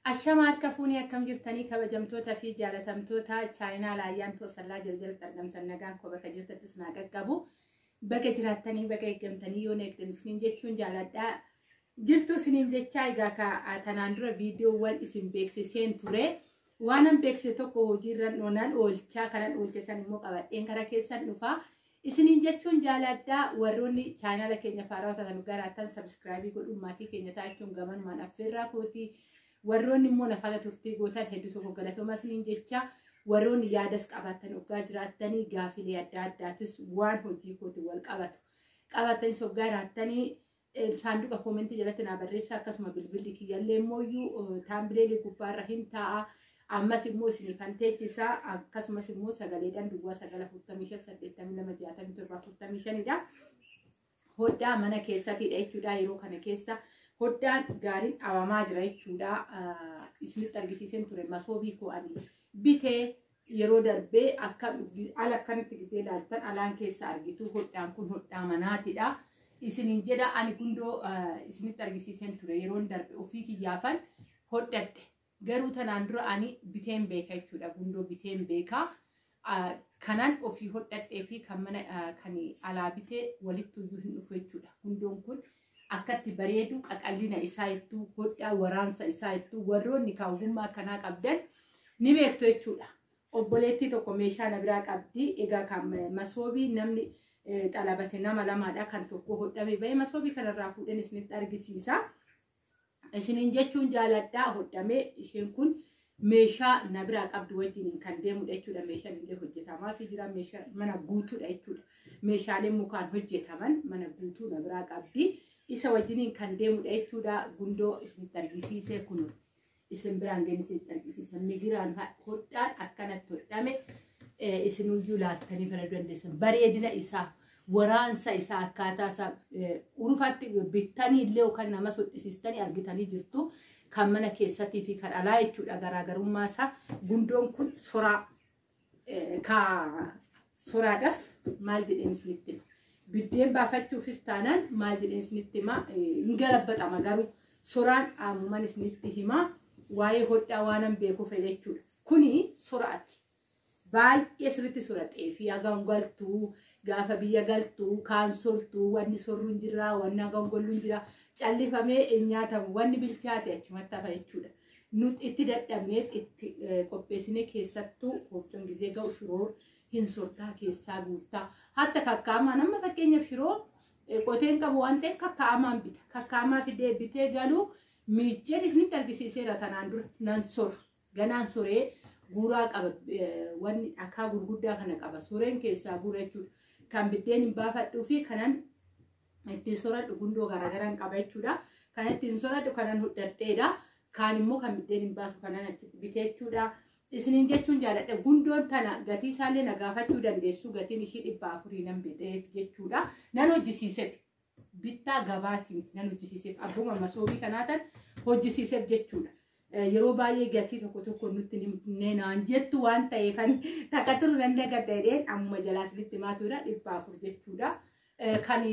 Ashama harka fuunee akkam jirtanii kabajamtoota fi jaalatamtoota chaayinaa laayyaan toosallaa jiru jalatti argamtan nagaan koo bakka jirtattis naa qaqqabu. Baga jiraattanii baga eeggamtanii yoo eegdan isiniin jechuun jaaladhaa. Jirtu isiniin jechaa egaa ka tanaan dura viidiyoowwan isin beeksiseen ture. Waanan beeksise tokko hojiirra oonaan oolchaa kanan oolche san immoo qabadheen kara keessan dhufaa. Isiniin jechuun jaaladhaa warroonni chaayinaala keenya faaraa taatan garaattan subscribe godhuun maatii keenya taachuun gamanumaan affeerraa kooti. Warroonni immoo nafaana turtii gootan hedduu tokko galatooma isiniin jecha warroonni yaadas qabaatan hoggaa jiraattanii gaafilee adda addaatis waan hojii kooti wal qabatu. Qabaatanis hoggaa jiraattanii saanduqa koomentii jalatti naa barreessa akkasuma bilbilli kiyyallee immoo taambileelii gubbaarra hin taa'a. Ammas immoo isiniifan teechisa akkasumas immoo sagaleedhaan duwwaa 9 45 82 67 45 dha. Hodhaa mana keessatidha jechuudha yeroo kana keessa hodhaan gaariin dhabamaa jira jechuudha. Isinitti argisiiseen ture masoobii koo ani bitee yeroo darbee akka ala akkamitti gisee ilaaltan alaan keessa argitu hodhaan kun hodhaa manaatidha. Isiniin jedha ani gundoo isinitti argisiiseen ture yeroon darbe ofii kiyyaafan hodhadhe. Garuu tanaan dura ani biteen beeka jechuudha. Gundoo biteen beeka. Kanan ofii hodhadhee fi kan mana kan alaa bitee walitti iyyuu hin dhufu jechuudha. Gundoon kun akkatti bareedu qaqallina isaa ittuu hodhaa waraansa isaa ittuu warroonni kaawwummaa akkanaa qabdan ni beektu jechuudha. Obboleettii tokko meeshaa na biraa qabdi. Egaa kan masoobii namni xalabate nama lamaadha. Kan tokko hodhamee bahee masoobii kanarraa fuudheen isinitti argisiisa. Isiniin jechuun jaaladhaa hodhamee isheen kun meeshaa na biraa qabdu wajjiniin kan deemudha jechuudha. Meeshaan illee hojjetamaa fi jira. Meeshaa mana guutuudha jechuudha. Meeshaaleen mukaan hojjetaman mana guutuu na biraa qabdi. Isa wajjiniin kan deemudha jechuudha. Gundoo isinitti argisiisee kun isin biraan geenye isinitti argisiisa. Migiraan hodhaan akkanatti hodhame isinuyyuu laaltanii fayyaduu dandeessan. Bareedina isaa waraansa isaa akkaataa isaa urufatti bittanii illee yookaan nama hodhisiistanii argitanii jirtu. Kan mana keessattii fi kan alaa jechuudha garaagarummaa isaa. Gundoon kun soraa ka soraadhaaf maal jedheen isinitti hima. Biddeen baafachuufis taanaan maal jedheen isinitti hima hin galabbaxama garuu soraan ammuman isinitti hima waa'ee hodhaa waanan beekuuf jechuudha. Kuni soraati. Baay'ee sirriitti sora xeefii hagam galtuu gaafa biyya galtuu kaan sortuu wanni sorru hin jira wanni hagam gollu hin jira callifamee hin nyaatamu wanni bilchaate achumatti hafa jechuudha. Nuti itti dadhabnee itti qopheessinee keessattuu hoftoon gizee ga'u shiroo hin sortaa keessaa guurtaa hatta kakkaamaan amma fakkeenyaaf shiroo qoteen qabu waan ta'eef kakkaamaan bita kakkaamaa fidee bitee galuu miicceen isinitti argisiiseera tanaan dura nan sora ganaan soree guuraa qaba wanni dhakaa gurguddaa kana qaba soreen keessaa guura jechuudha. Kan biddeen hin baafadhuu fi kanan ittiin soradhu gundoo garaagaraan qaba jechuudha. Kan ittiin soradhu kanan hodhadheedha. Kaan immoo kan biddeen hin baasu kanan achitti bitee jechuudha. Isiniin jechuun jaaladha. Gundoon tana gatii isaallee na gaafachuu dandeessu. Gatiin ishii 400 nan biteef jechuudha. Nan hojjisiiseef. Bittaa gabaatii miti nan hojjisiiseef. Abbuma masoobii kanaatan hojjisiiseef jechuudha. Yeroo baay'ee gatii tokko tokko nutti himnee naan jettu waan ta'eef takka turu nan dagadha jedheen ammuma jalaa isinitti himaa tura 400 jechuudha. Kan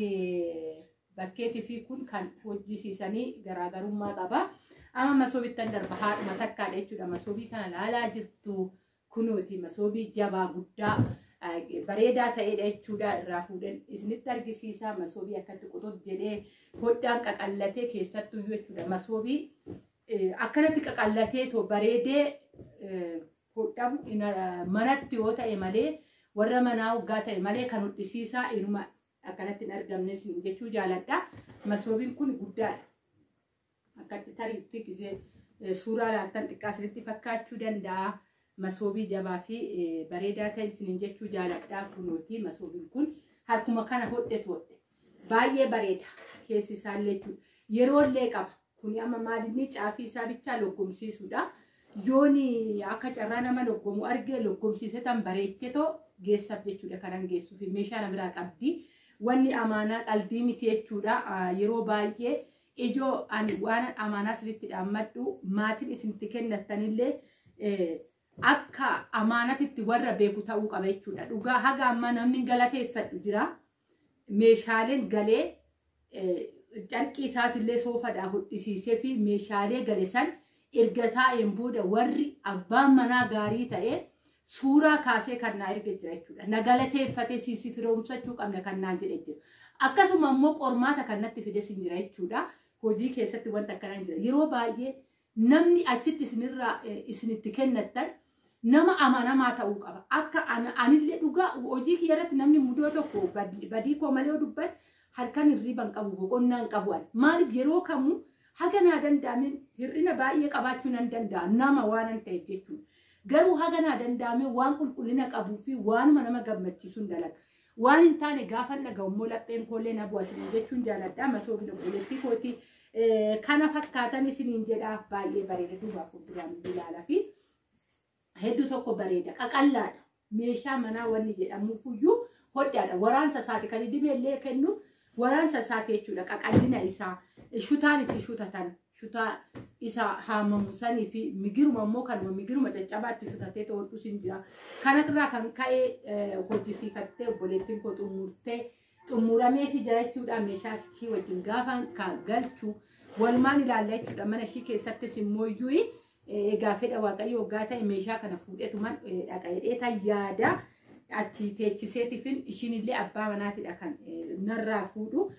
bakkeetii fi kun kan hojjisiisanii garaagarummaa qaba. Amma masoobittan darba haadhuma takkaadha jechuudha. Masoobii kana laalaa jirtu kunuuti masoobii jabaa guddaa bareedaa ta'edha jechuudha. Irraa fuudhan isinitti argisiisa. Masoobii akkatti quxuut jedhee hodhaan qaqallatee keessattuu jechuudha. Masoobii akkanatti qaqallatee too bareedee hodhamu manatti yoo ta'e malee warra manaa hoggaa ta'e malee kan hodhisiisaa inuma akkanatti hin argamne jechuu jaaladha. Masoobiin kun guddaadha. Akkatti tariitti gisee suuraa ilaaltan xiqqaa isinitti fakkaachuu danda'a. Masoobii jabaa fi bareedaa ta'e isiniin jechuu jaaladha. Kunooti masoobiin kun harkuma kana hodhetu hodhe. Baay'ee bareeda keessi isaallee jechuudha. Yeroollee qaba. Kuni amma maalinni caafii isaa bichaa loggomsiisuudha. Yooni akka carraa nama loggomu argee loggomsiise tan bareechetoo geessaaf jechuudha. Kanan geessuuf meeshaa na biraa qabdi. Wanni amaanaa qaldii miti jechuudha. Yeroo baay'ee ijoo ani waan amaanaa isinitti dhaammadhu maatiin isinitti kennattanillee akka amaanatitti warra beeku ta'uu qaba jechuudha. Dhugaa haga ammaa namni galateeffadhu jira. Meeshaaleen galee carqii isaatillee soofadhaa hodhisiisee fi meeshaalee gale san Erga taa'een booda warri abbaan manaa gaarii ta'e suuraa kaasee kan naa erge jira jechuudha. Na galateeffatee siisi firoomsachuu qabna kan naan jedhe jira. Akkasuma immoo qormaata kan natti fides hin jira jechuudha. Hojii keessatti wanta akkanaa hin jira. Yeroo baay'ee namni achitti isinirraa isinitti kennattan nama amanamaa ta'uu qaba. Akka anillee dhugaa hojii kiyya irratti namni mudoo tokko badii koo malee dubbate halkan hirriba hin qabu, boqonnaa hin qabu. Maaliif yeroo kamuu haga naa danda'ameen hir'ina baay'ee qabaachuu nan danda'a nama waan ta'eef jechuudha. Garuu haga naa danda'ameen waan qulqullina qabuu fi waanuma nama gammachiisu hin dalaga. Waan hin taane gaafa dhaga'u immoo lapheen koollee na bu'a isiniin jechuun jaaladha. Masoobiin obboleettii kooti kana fakkaatan isiniin jedha. Baay'ee bareeda duubaa fuulduraan ilaalaa fi hedduu tokko bareeda qaqallaadha. Meeshaa manaa wanni jedhamuufiyyuu hodhaadha. Waraansa isaati kan dibeellee kennu waraansa isaati jechuudha. Qaqallina isaa shutaan itti shutatan shutaa isa haamamu sanii fi migiruma immoo kanuma migiruma caccabaatti shutatee hodhus hin jira. Kanarraa kan ka'e hojjisiifattee obboleettiin koo xumurtee xumuramee fi jira jechuudha. Meeshaa ishii wajjin gaafa kan galchu walumaan ilaalla jechuudha. Mana ishii keessattis immoo iyyuu egaa fedha Waaqayyo waggaa ta'e meeshaa kana fuudheetuman dhaqa jedhee yaada achi teechiseetifin ishiin illee abbaa manaatidha kan narraa fuudhu.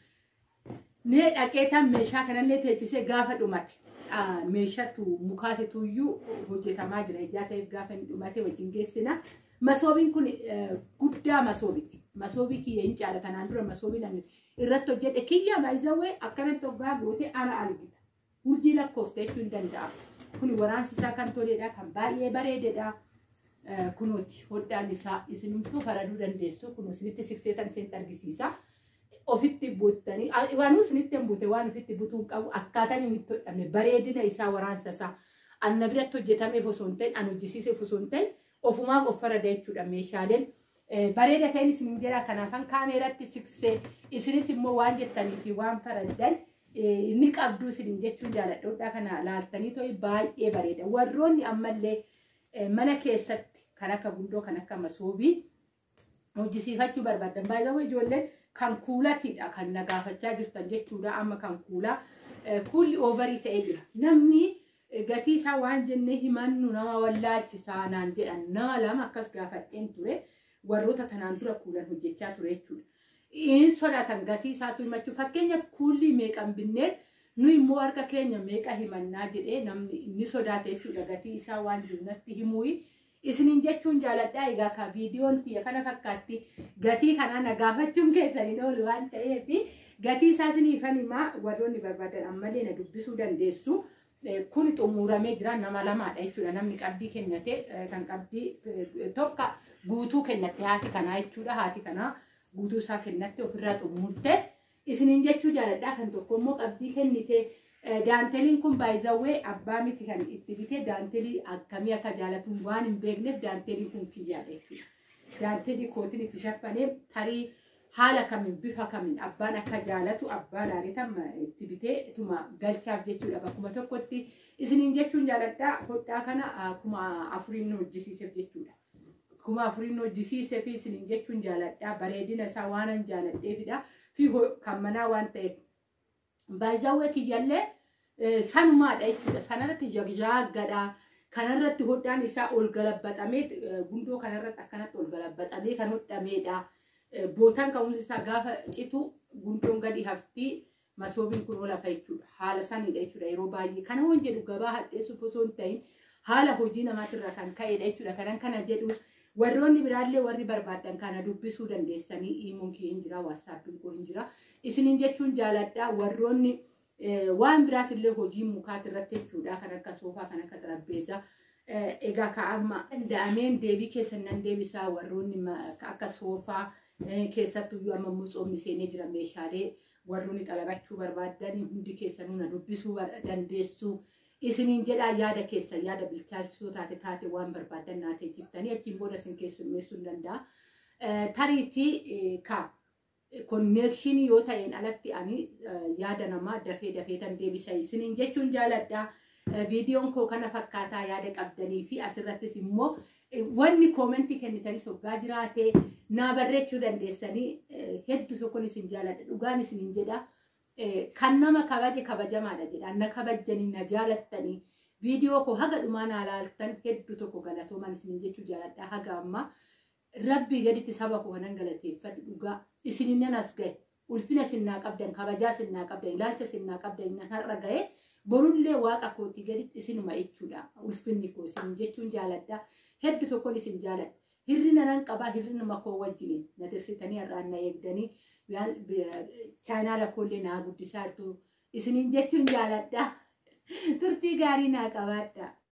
Nee dhaqeetan meeshaa kanallee teechisee gaafa dhumate meeshaatu mukaatituyyuu hojjetamaa jira ijaa ta'eef gaafa inni dhumate wajjin geessina. Masoobiin kun guddaa masoobiti. Masoobii kiyya hin caala kanaan dura masoobiin ani irratti hojjedhe kiyya baay'izawwee akkanatti hoggaa goote ala argita. Urjii lakkoofte jechuu hin danda'amu. Kun waraansi isaa kan toledha, kan baay'ee bareededha. Kunuuti hodhaan isaa isinumtuu faraduu dandeessu. Kun isinitti sikseetan isinitti argisiisa. Ofitti buutanii waan isinitti hin buute waan ofitti butuu hin qabu akkaataan inni itti hodhame bareedina isaa waraansa isaa anna biratti hojjetameef osoo hin ta'in an hojjisiiseef osoo hin ta'in ofumaaf of farada jechuudha meeshaaleen. Bareeda ta'in isin jedha. Kanaafan kaameeratti siksee isinis immoo waan jettanii fi waan faraddan inni qabduu isiniin jechuun jaaladha. Hodhaa kana laaltanii to'i baay'ee bareeda. Warroonni ammallee mana keessatti kan akka gundoo kan akka masoobii hojjisiifachuu barbaadan baay'ee ijoolleen kan kuulatiidha kan na gaafachaa jirtan jechuudha. Amma kan kuulaa kuulli oovarii ta'ee jira. Namni gatii isaa waan jennee himannu nama wallaalchisaa naan jedhan nama lama akkas gaafadheen ture warroota tanaan dura kuulan hojjechaa ture jechuudha. Inni sodaatan gatii isaatu himachuu fakkeenyaaf kuulli meeqan binneet nu immoo harka keenya meeqa himannaa jedhee namni inni sodaate jechuudha gatii isaa waan jiru natti himuuyi. Isiniin jechuun jaaladhaa. Egaa ka viidiyoon tiyya kana fakkaatti gatii kanaa na gaafachuun keessan hin oolu waan ta'eef gatii isaa isiniifan himaa warroonni barbaadan ammallee na dubbisuu dandeessu. Kun xumuramee jira nama lamaadha jechuudha. Namni qabdii kennate kan qabdii tokko guutuu kennatte haati kanaa jechuudha. Haati kanaa guutuu isaa kennatte ofirraa xumurte isiniin jechuu jaaladhaa. Kan tokko immoo qabdii kennite. Daanteliin kun baay'izawwee abbaa miti kan itti bite daantelii akkamii akka jaalatu waan hin beekneef daanteliin kun kiyyaadha jechuudha. Daantelii kootiin itti shaffanee tarii haala kamiin bifa kamiin abbaan akka jaalatu abbaa laaleetan itti bitee ituma galchaaf jechuudha. Bakkuma tokkotti isiniin jechuun jaaladhaa. Hodhaa kana 4000 hojjisiiseef jechuudha. 4000 hojjisiiseef isiniin jechuun jaaladhaa. Bareedina isaa waanan jaaladheefidha. Fi kan manaa waan ta'eef. Baay'izawwee kiyyallee sanumaadha jechuudha. Sanarratti jagjaaggadha. Kanarratti hodhaan isaa ol galabbaxamee gundoo kanarratti akkanatti ol galabbaxamee kan hodhameedha. Bootaan ka'umsi isaa gaafa citu gundoon gadi hafti masoobiin kun ol hafa jechuudha. Haala sanidha jechuudha yeroo baay'ee. Kana waan jedhu gabaa hadheessuuf osoo hin ta'in haala hojii namaatirra kan ka'edha jechuudha. Kanan kana jedhu warroonni biraallee warri barbaadan kana dubbisuu dandeessanii iimoon kee hin jira, waatsaappiin koo hin jira. Isiniin jechuun jaaladhaa. Warroonni waan biraatillee hojii mukaatirratti jechuudha. Kan akka soofaa, kan akka xarapheezaa. Egaa ka'amma danda'ameen deebii keessan nan deebisaa. Warroonni akka soofaa keessattuyyuu amma tsoomni seenee jira meeshaalee warroonni xalabachuu barbaadan hundi keessanuu na dubbisuu dandeessu. Isiniin jedhaa yaada keessan yaada bilchaachisoo taate waan barbaadan naa teechiftanii achiin booda isin keessummeessuu hin danda'a. Tariitii ka konneekshinii yoo ta'een alatti ani yaada namaa dafee dafeetan deebisa isiniin jechuun jaaladha. Viidiyoon koo kana fakkaataa yaada qabdanii fi asirrattis immoo wanni koomentii kennitanis hoggaa jiraate naa barreechuu dandeessanii hedduu tokkoon isin jaaladha. Dhugaan isiniin jedha. Kan nama kabaje kabajamaadha jedha. Na kabajjanii na jaalattanii Viidiyoo koo haga dhumaa naa laaltan hedduu tokko galatoomaan isiniin jechuu jaaladha. Haga ammaa rabbii gaditti saba koo kanan galateeffadhu dhugaa isinin nan as gahe. Ulfina sinnaa qabdan, kabajaa sinnaa qabdan, ilaalcha sinnaa qabdan nan har'a gahe. Borullee waaqa kootii gaditti isinuma jechuudha. Ulfinni koo isin jechuun jaaladha. Hedduu tokkoon isin jaaladha. Hirrina nan qabaa, hirrinuma koo wajjiniin na tirsitanii har'aan na eegdanii chaanaala koollee naa guddisaa jirtu isiniin jechuun jaaladha. Turtii gaarii naa qabaadha.